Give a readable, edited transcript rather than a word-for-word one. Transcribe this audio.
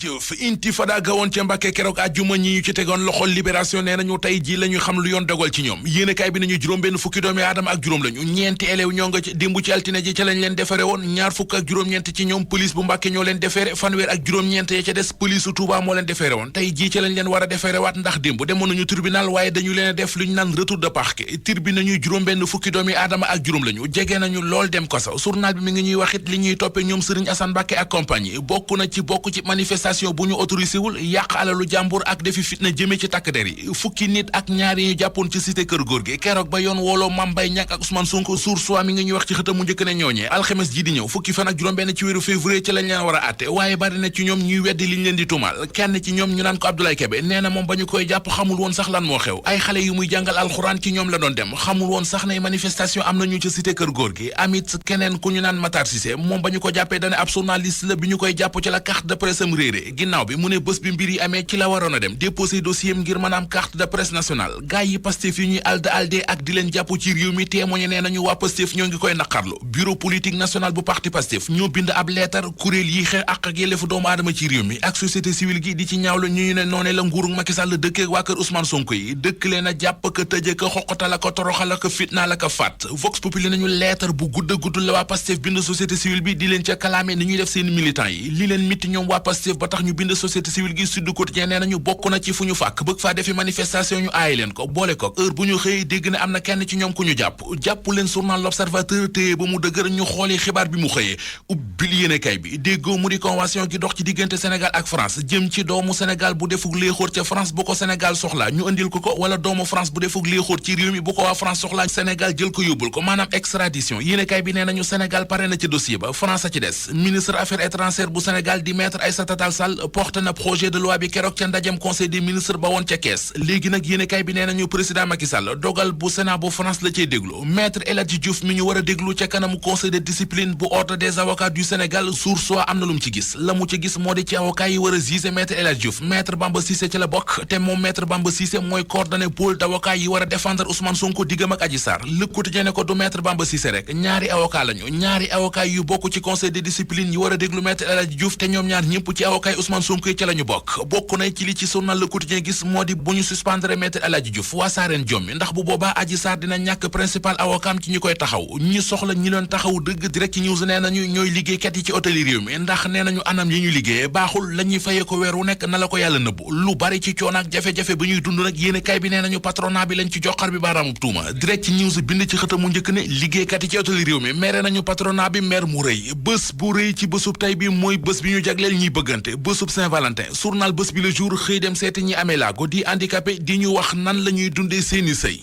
jëf intifada gawoon ca Mbàkke keroog àjjuma ñi ñu ci tegoon loxol libération nee nañu tey ji la ñu xam lu yoon dogal ci ñoom yéenekaay bi nañu juróom benn fukki doomi aadama ak juróom lañu ñeenti élève ñoo nga démb ci altine ji ca lañ leen defere woon ñaar fukk ak juróom-ñeent ci ñoom police bu Mbàkke ñoo leen defere fanweer ak juróom-ñeent ya ca des police su Touba moo leen defere woon tey ji ca lañ leen war a defere waat ndax démb demoon nañu tribunal waaye dañu leen a def lu ñu naan retour de parquet tribunal nañu juróom benn fukki doomi aadama ak juróom lañu jege nañu lool dem ko sax journal bi mi ngi ñuy waxit li ñuy toppe ñoom Serigne Assane Mbàkke ak compagnie bokk ci manifestation bu ñu autorisé wul yàq alalu jàmbur ak defi fitna jëme ci takk der yi fukki nit ak ñaar yi ñu jàppoon ci cité kër góor gi keroog ba yoon wooloo Mame Mbaye Niang ak Ousmane Sonko source mi ngi ñuy wax ci xëtam mu njëkk ne ñooñee alxames ji di ñëw fukki fan ak juróom benn ci weeru février ci lañ leen war a àtte waaye bari na ci ñoom ñuy weddi liñ leen di tuumal kenn ci ñoom ñu naan ko Abdoulaye Kébé nee na moom ba ñu koy jàpp xamul woon sax lan moo xew ay xale yu muy jàngal alxuraan ci ñoom la doon dem xamul woon sax ne manifestation am nañu ci cité kër góor gi amit keneen ku ñu naan Matar Cissé moom ba ñu ko jàppee dane ab journaliste la bi ñu koy jàpp ci la carte de presse am réeré ginnaaw bi mu ne bés bi mbir yi amee ci la waroon a dem déposé dossier ngir mën a am carte de presse nationale gaay yi Pastef yi ñuy alde ak di leen jàpp ci réew mi témoigné nee nañu waa Pastef ñoo ngi koy naqarlu bureau politique national bu parti Pastef ñoo bind ab leetar kuréel yi xeex ak yelleefu doomu aadama ci réew mi ak société civile gi di ci ñaawlu ñu ne noone la nguuru Macky Sall dëkkee waa kër Ousmane Sonko yi dëkk leen a jàpp ka tëje ka xoqatal ak toroxal ak fitnaal ak faat Vox Populi nañu leetar bu gudd la waa Pastef bind société civile bi di leen ca kalaame ni ñuy def seen militants yi li leen mitti ñoom waa Pastef ba tax ñu bind société civile gi Sud Quotidien nee nañu bokk na ci fu ñu fàkk bëgg faa defi manifestation ñu aayi leen ko boole ko heure bu ñu xëyee dégg ne am na kenn ci ñoom ku ñu jàpp leen journal L'Observateur téye ba mu dëgër ñu xooli xibaar bi mu xëyee ubbil yéenekaay bi déggoo mu di convention gi dox ci diggante Sénégal ak France jëm ci doomu Sénégal bu defug léexóor ca France bu ko Sénégal soxla ñu andil ko wala doomu France bu defug léexóor ci réew mi bu ko waa France soxla Sénégal jël ko yóbbul ko maanaam extradition yéenekaay bi nee nañu Sénégal pare na ci dossier ba France a ci des ministre affaires étrangères bu Sénégal di maître Aïssata Tall Sall porte na projet de loi bi keroog ca ndajem conseil des ministres ba woon ca kees léegi nag yéenekaay bi nee nañu président Macky Sall dogal bu Sénat bu France la cay déglu maître El Hadji Diouf mi ñu war a déglu ca kanamu conseil de discipline bu ordre des avocats du Sénégal source am na lu mu ci gis la mu ci gis moo di ci avocat yi war a juger maître El Hadji Diouf maître Bamba Cissé ci la bokk te moom maître Bamba Cissé mooy coordonné pôle d'avocats yi war a défendre Ousmane Sonko diggam ak Adji Sarr Le Quotidien ne ko du maître Bamba Cissé rek ñaari avocat yu bokk ci conseil de discipline yi war a déglu maître El Hadji Diouf te ñoom ñaar ñëpp ci avocat yi Ousmane Sonko yi ci la ñu bokk na ci li ci journal Le Quotidien gis moo di bu ñu suspendre maître El Hadji Diouf waa saareen jommi ndax bu boobaa Adji Sarr dina ñàkk principal avocat ci ñi koy taxaw ñi soxla ñi leen taxaw dëgg Direct News nee nañu ñooy liggéeykat yi ci hôtel yi réew mi ndax nee nañu anam yi ñu liggéeye baaxul la ñuy fayee ko weer wu nekk na la ko yàlla nëbb lu bari ci coono ak jafe-jafe ba ñuy dund nag yéenekaay bi nee nañu patronat bi lañ ci joxar bi baaraamub tuuma Direct News bind ci xëtamu njëkk ne liggéeykat yi ci hôtel yi réew mi mere nañu patronat bi mer mu rëy bés bu rëy ci bésub tey bi mooy bés bi ñu jagleel ñiy bëggante bésub Saint-Valentin journal bés bi le jour xëy dem seeti ñi amee laago di handicapé di ñu wax nan la ñuy dundee seeni sëy